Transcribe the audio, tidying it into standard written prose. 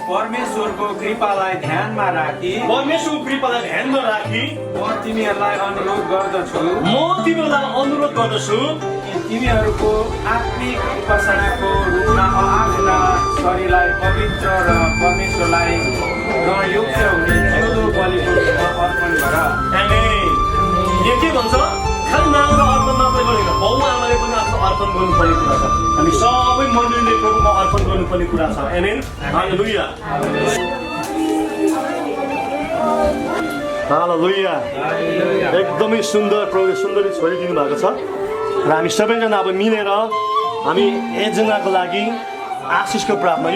परमेश्वरको कृपालाई ध्यानमा राखी म तिमीहरूलाई अनुरोध गर्दछु कि तिमीहरूको आत्मिक उपासनाको रूपमा आफ्ना शरीरलाई पवित्र र परमेश्वरलाई ग्रहणयोग्य हुने जिउँदो बलिको रूपमा अर्पण गर। यो के भन्छ खालि नाम र अर्पण मात्रै गरेन बाउ आमाले पनि आफ्नो अर्पण गर्नुपर्ने कुरा छ हामी सबै मण्डलीले प्रभुमा अर्पण गर्नुपर्ने कुरा छ आमेन हालेलुया हालेलुया एकदमै सुन्दर प्रभुले सुन्दरी छोरी दिनु भएको छ र हामी सबैजना अब मिलेर हामी एकजनाको लागि आशिषको प्रार्थना